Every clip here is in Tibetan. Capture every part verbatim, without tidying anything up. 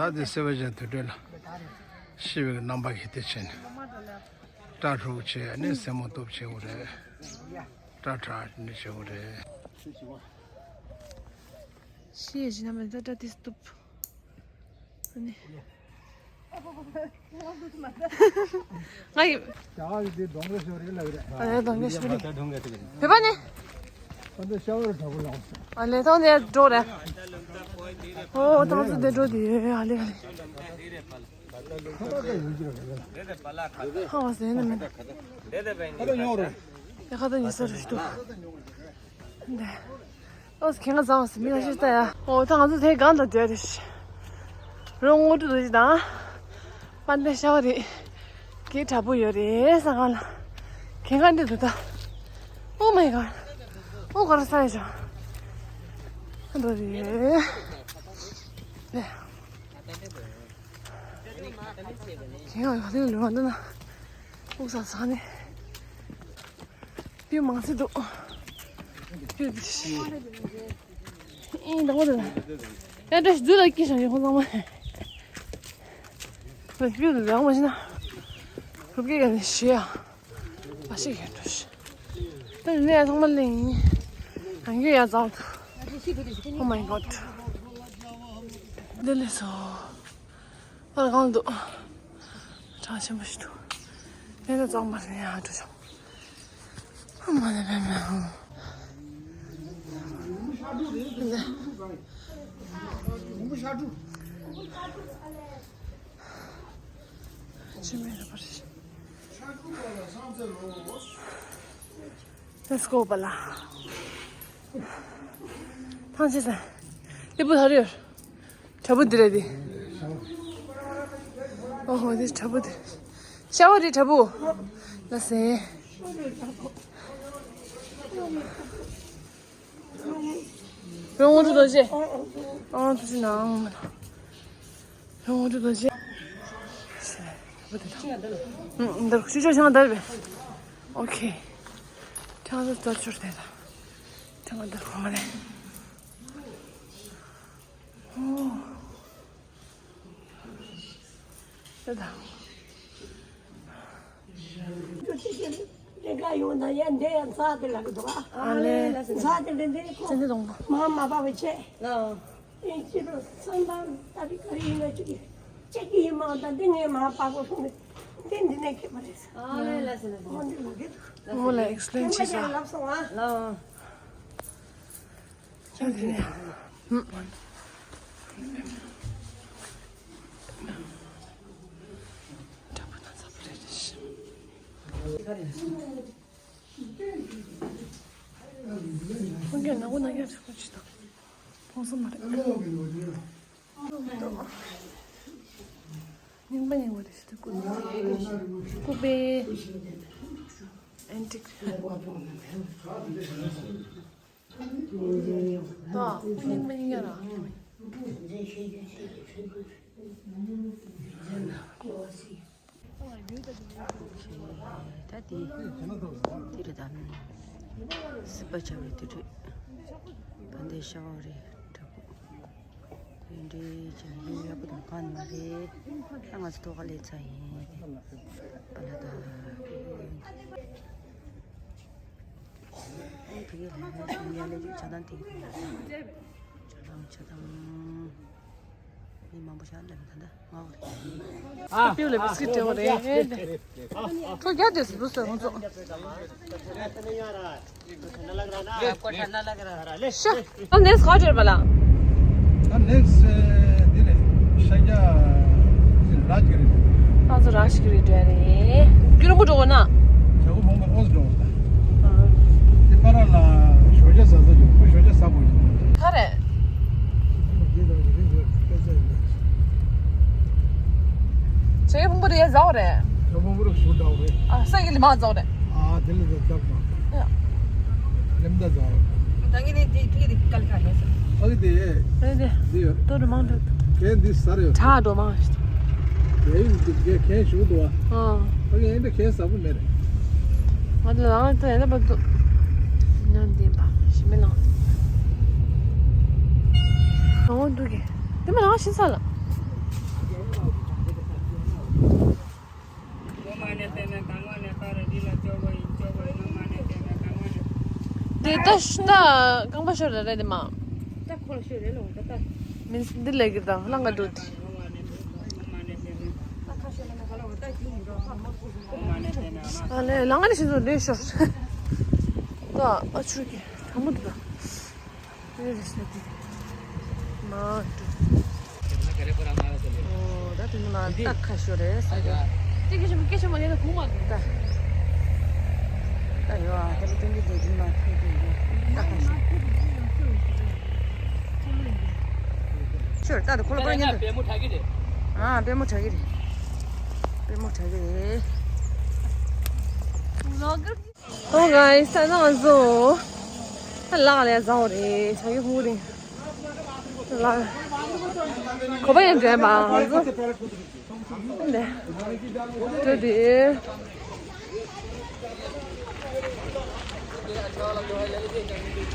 ད་དེ་སེ་བ་ཅན་དུད་འགྲོ་ལ་ཤི་བའི་རྣམ་པ་གི་དེ་བྱས་ནས་སྐྲ་ཧྲུག་བྱས་ནས་སེན་མོ་གཏུབ་བྱེད་དགོས་རེད། སྐྲ་ཁྲ་ནི་བྱེད་དགོས་རེད། ཤི་ཡས་ཤི་ན་མེད་ད་སྐྲ་དེ་གཏུབ། ཨ་ནི། ང་ཡི། ཨ་ལས་གདོང་ལེ་ཤོར་རེད། བོད་པ་ནི། ཨ་ལས་ཐང་དེ་འགྲོ་རེད། ཨོ་ཐང་དེ་འགྲོ་དེ་ཨ་ལས་ཨ་ལས། ཧ་ཟེ་ནི་མིན། ཡ་ཁ་ད་ཉི་ས་རུ་ཤི་ཏུ། འདི། ཨོ་ཁྱེད་ང་ཚང་སི་མི་ལ་ཤི་ཏ་ཡ། ཨོ་ད་ང་ཚོ་དེ་གང་ལ་བསྡད་རེད། རོང་དངོས་གྲུབ་རྡོ་རྗེ་དང་། དཔལ་ལྡན་ཤ་བ་རི། གི་དྲ་འབུ་ཡོད་རེད་ས་གང་ལ། ཁྱེད་གང་འདི་འདུག་ད། Oh my god. ཨོ་ག་རེ་ས་ཡ་ཅང་། འགྲོ་རེད། ཁྱེད་ཡང་ཡག་ལེ་ལོས་འདི་ན། ཨུག་ས་ས་ནས། དེ་མང་སེ་འདུག་དེ་དེ་ཤི། ཨིན་དང་པོ་དེ་ན། ཡང་བཀྲ་ཤིས་རྫུ་ལ་སྐྱེས་བཞག་ཡོད་ཁོང་ཚང་མ། བུ་དེ་ལ་ཡང་མ་ཤི་ན། རུབ་ཀྱི་ཡང་ནས་ཤི་ཡ། མ་ཤི་ཡོད་འགྲོ་ཤི། དེ་ནས་ཚང་མ་ལེན་ཡིན། གང་གི་ཡ་ཙང་དུ། Oh my god. འདི་ལས་སོ། ཨ་གང་འདུག་གྲང་ཆེན་པོ་ཞིག་འདུག་དེ་ནས་གཙང་མ་རེད་ཡ་འགྲོ་ཤོག་ཨ་མ་ནི་བེམ་མེ་ཧོ། ཅི་མེད་པར། Let's go, པ་ལ། ཐང་ཆད་ས། ལེ་པུ་ཧ་རི་ཡོར། དྲ་འབུ་འདི་རེད་དེ། ཨོ་ཧོ་འདི་དྲ་འབུ་འདི། ཤ་བ་རི་དྲ་འབུ། ལ་སེ། རོང་དངོས་གྲུབ་རྡོ་རྗེ། ཨང་ཐུགས་རྗེ་གནང་། རོང་དངོས་གྲུབ་རྡོ་རྗེ། ཨང་འདར་ཤུ་ཅོ་ཆང་འདར་བས། ཨོ་ཁེ། ཁྲང་ཚོ་རྩ་ཆུར་དེ་དང་། ཁྲང་འདར་གོ་མ་ནས། ཨོ། དེ་དང་། ལས་ཀ་ཡོང་ན་ཡ་འདྲེ་ཡ་ཚ་དེ་ལ་གི་འདུག་ཨ། ཨ་ལེ། ཚ་དེ་འདྲེ་འདྲེ་ཁོ། ཚེ་འདི་དང་པོ། མ་མ་པ་བ་ཆེ། ཨ། ཨེ་ཅི་རུ་སང་དང་ད་རི་ཀ་རི་ཡིན་ན་ཅི་གི་ཅི་གི་ཡིན་མ་ད་འདི་ངས་མ་པ་གོ་སོང་ནས་འདི་འདི་ནས་ཁེ་པ་རེད། ཨ་ལེ་ལ་སེ་ལ་སེ། ཨོ་འདི་ལ་གི་འདུག་མོ་ལ་ཨེག་སི་པི་ལེན་བྱེད་ས། ལབ་སོང་ཨ། ལ། ཁོང་གིས་ནག་པོ་ནག་རྐྱང་ཞིག་ཁོ་ཅི་དང་། ཕོང་སོང་མ་རེད། རྙིང་པ་རྙིང་པ་རེད་ཤི་ཏུ་ཀུ་ཀུ་པེ། ཨན་ཏིག་ད་རྙིང་པ་རྙིང་ཡ་ར། ད་དེ་དེ་རེད་དམ། སྲིད་པ་བྱ་བའི་དུས་ཚོད། ད་འདི་ཤ་བ་རེད་དྲ་འབུ། དེ་འདྲའི་ཅན་ཡིན་ཡག་པོ་དང་གང་མ་རེད། ད་ང་ཚོ་ཐོག་ཁ་ལས་ཚ་ཡིན། པ་ལ་ད། ཨོ་དེ་གའི་ལ་ཡ་ཞུ་ཡ་ལས་ཅིག་ཆ་ཚང་དེ་གི་ཆ་ཚང་ཆ་ཚང་། མི་མང་པོ་ཞིག་ལ་ད་ལྟ་ང་འོ་རེད། ཨ་པིའུ་ལ་བི་སི་ཀིཊ་སྤྲད་པ་རེད། ཁོ་རྒྱ་དེ་སུ་སུ་ང་ཚོ། ཤ། ཨ་ནེག་སི་ག་བར་པ་ལ། ཨ་ནེག་སི་འདི་རེད། ཤ་རྒྱ་ར་ཇི་གི་རེད། ང་ཚོ་ར་ཇི་གི་རེད་འདྲ་རེད། རྒྱུ་རིང་པོ་འགྲོ་གོ་ན། ཇ་གུ་བོང་པ་ཨོ་ཟི་འགྲོ་གོ་ན། དེ་པ་ར་ལ་ཞོ་ཇ་ཟ་ས་ཡོད། ཁོ་ཞོ་ཇ་ཟ་བོ་ཡིན། ག་རེད། ཇ་གུ་བོང་པ་རེད་ཟ་བ་རེད། ཇ་གུ་བོང་པ་རེད་ཟ་བ་རེད། ཨ་ས་གི་ལི་མ་ཟ་བ་རེད། ཨ་དེ་ལི་ཟ་ཟ་བ། ཡ། ལེམ་ད་ཟ་བ། ད་གི་ནི་དེ་དེ་དེ་ཀལ་ཀ་ནས་ཟ། ཨ་གི་དེ། ཨ་གི་དེ། འདི་ཡོད། ཏོ་རུ་མང་འདུག་གན་འདི་ཟ་རེད། ཁྲ་འགྲོ་མང་ཞིག་གན་འདི་གན་གན་ཞུ་འདུག་ཨ། ཨ། ཨ་གི་ཨེ་འདྲ་གན་ཟ་བོ་མེད་རེད། ང་ཚོ་ལ་ང་ཚོ་ཡང་ན་པ་འདུག་ཉམས་ལྡན་པ་ཞི་མི་ལང་། ལོང་འདུག་གི་དེ་མ་ལང་ཤི་ས་ལ། དེ་ད་ད་རྐང་པ་ཤོར་རེད་རེད་དེ་མ། ད་ཁོ་ལ་ཤོར་རེད་ལོ་ད་ད། མིན་འདི་ལས་ཀྱི་ད་ལང་ག་འགྲོ་དེ། ད་ཁ་ཤོར་ན་ཁ་ལོ་ད་རྒྱུ་མི་འགྲོ་ཁ་མ་ཁོ་ཤོར་ན། ཨ་ལས་ལང་ག་ནི་ཤི་སོང་ལས་ཤོར། ད་ཨ་ཆུ་གི་དྲང་མོ་འདུག་ད། དེ་རེད་ཟེར་གི། མ་འགྲོ། ཨོ་ད་དེ་ནི་མ་ད་ཁ་ཤོར་རེད་ཟེར་གི། དེ་སྐད་ཆ་མ་སྐད་ཆ་མ་ཡིན་ན་གོང་མ་འདུག་ད། ད་ཡོ་ཨ་ད་ལོ་ཏན་གི་འདུག་དེ་མ་ཐུག་གི་འདུག་ད་ཁ་ཤོར། ཤོར་ད་དེ་ཁོ་ལ་ཁོ་ལ་ཉན་འདུག་ཨ་པད་མོ་དྲག་གི་རེད། པད་མོ་དྲག་གི་རེད། ཨོ་guys ད་ང་ཚོ་ད་ལག་ལས་བཟའ་བ་རེད། བྱ་ཡི་ཧུ་རིང་ལག་གོ་པ་ཡང་འདྲེན་པ་ང་ཚོ་འདི་འདྲ་དེ་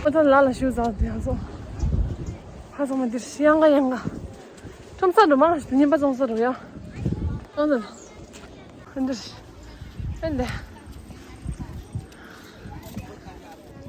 ཨོ་ད་ལག་ལ་ཞུ་བཟའ་དེ་ང་ཚོ་ཧ་ཚང་མ་འདིར་ཡང་ག་ཡང་ག་ཁྲོམ་ས་འགྲོ་མ་ཉིན་པ་བཙོང་ས་འགྲོ་ཡ་ཨོ་ད་འདིར། ཨེ་འདི།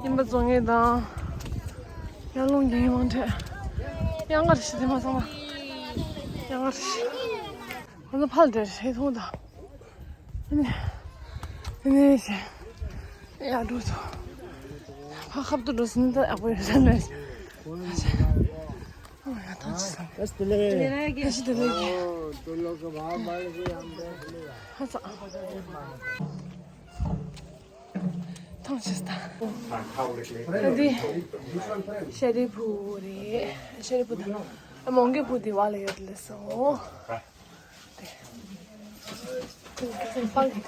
ཉིན་པ་བཙོང་མཁན་དང་། ཡར་ཀླུང་རྒྱལ་ཡུམ་དབང་འཕྲིན། གཡང་དཀར་ཞི་བདེ་མ་ཚང་མ། གཡང་དཀར་ཞི། ང་ཚོ་ཕར་འདྲེ་ཧེ་ཐུང་དང་། ཨེ་ནི། ཨེ་ནི་ཞེ། ཡར་འགྲོ་ཚོ། ཕར་ཁབ་ཏུ་འགྲོ་ཟིན་ད་ཡག་པོ་ཡོད་ས་མེད། ཨོ་ཡ་ཐང་ཆད་སོང་། बस ले। ཐང་ཆད་དེ་ལས། ओ, तुम लोग को बाहर मार के हम देख लिया। ཧ་ཚ། ཐང་ཆད་སོང་། འདི་ཤ་རི་བུ་རེད། ཤ་རི་བུ་དང་། མོང་གི་བུ་འདི་བ་ལ་ཡོད་ལེ་སོ།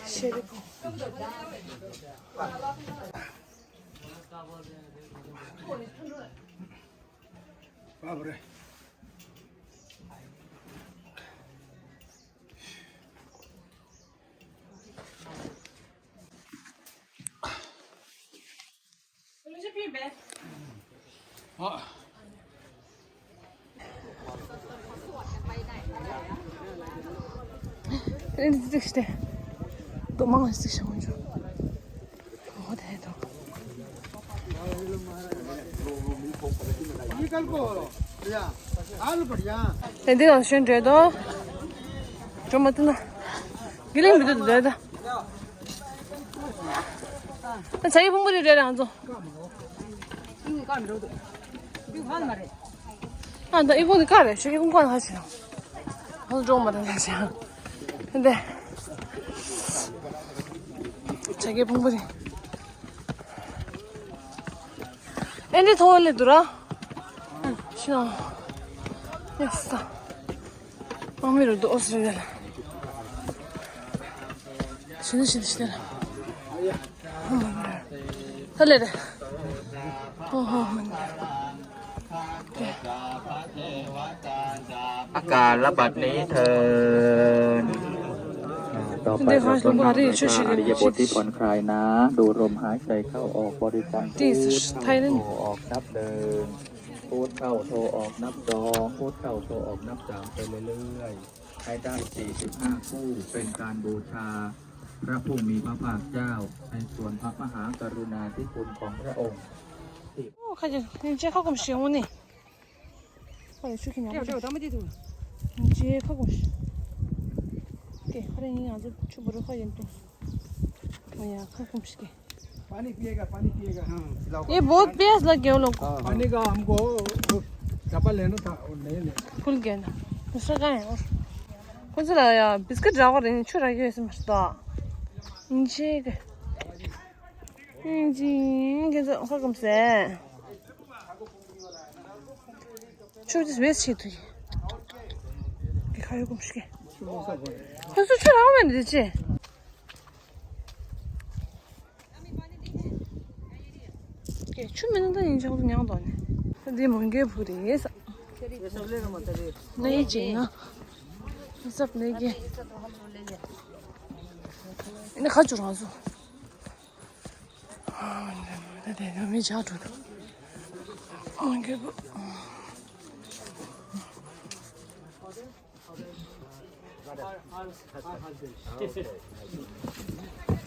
ཤ་རི་བུ། དེ་འདི་ལ་ཞོན་འདྲེ་དོ། ཇོ་མ་ཏི་ན། གི་ལིང་མི་འདུག་འདྲེ་ད། ད་ཆ་གི་ཕུང་པོ་རེ་རེ་རང་ཚོ། ཨ་ད་ཨི་ཕུང་འདི་ཀ་རེ་ཞོ་གི་ཕུང་པོ་ན་ཆེ། ཧོ་ཇོ་མ་ཏི་ན་ཆེ། འདི། ཆ་གི་ཕུང་པོ་རེ། ཨེ་འདྲའི་ཐོག་ལས་འདུག་ར། ཤི་ན། ཡ་ས། དམག་མི་རུ་འདུག་ཨོ་སི་ཊྲེ་ལི་ཡ་ལ། ཤི་ན་ཤི་ན་ཤི་ན། ཧ་ལས་རེད། ཧོ་ཧོ་མ་ནི།อาการระบาดนี้เทิน ต่อไป เดี๋ยว เรา ขอ ลง รด น้ำ พระ เท ริ พระ ช อริยบท ที่ ผ่อนคลายนะ ดูลมหายใจเข้าออกบริกรรม ที่ พุท ไทยนั่น เข้า โท ออกนับหนึ่ง พุท เข้า โท ออกนับสอง พุท เข้า โท ออกนับสาม ไปเรื่อยๆ ให้ได้ สี่สิบห้า คู่ เป็นการบูชา พระผู้มีพระภาคเจ้า ในส่วนพระมหากรุณาธิคุณของพระองค์ ཁ་ཅིག་ཉིན་བྱེད་ཁ་སྐོམ་ཞིག་འོང་ནི། ཁ་ལ་ཆུ་ཁྱི་ཉག་པོ་ཞིག་ཉིན་བྱེད་ཁ་སྐོམ་ཞིག་དེ་ཁ་རེ་ཡིན། ང་ཚོ་ཆུ་བོ་རུ་ཁ་ཡིན་དུ། ཨོ་ཡ་ཁ་སྐོམ་ཞིག་གི། पानी पिएगा, पानी पिएगा। ये बहुत प्यास लग गया उन लोग को। पानी का हमको वो डब्बा लेना था, वो नहीं ले। भूल गया ना। दूसरा कहाँ है? कौन सा लाया? बिस्किट रखा रहे, छुरा के ऐसे मस्त। ཉིན་བྱེད་ཁ་སྐོམ་ཟས། ཆུ་དེ་བེས་བྱེད་དུ་ཡིན། དེ་ཁ་ཡོད་སྐོམ་ཞིག་ཁོ་ཚོ་ཆུ་རག་མེད་འདི་ཅི། ཀྱེ་ཆུ་མེད་ན་ད་ཡིན་ཆོག་ཏུ་མྱང་དོ་ནི། འདི་མོན་གྱི་བུ་རེད་ས། ནི་ཅི་ན། ནི་སབ་ནི་གི། ནི་ཁ་ཆུ་རང་སོ། ད་དེ་ནས་མི་ཇག་འགྲོ་འདུག་ཨང་ཀི་པོ།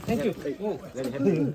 Thank you. Oh, very happy.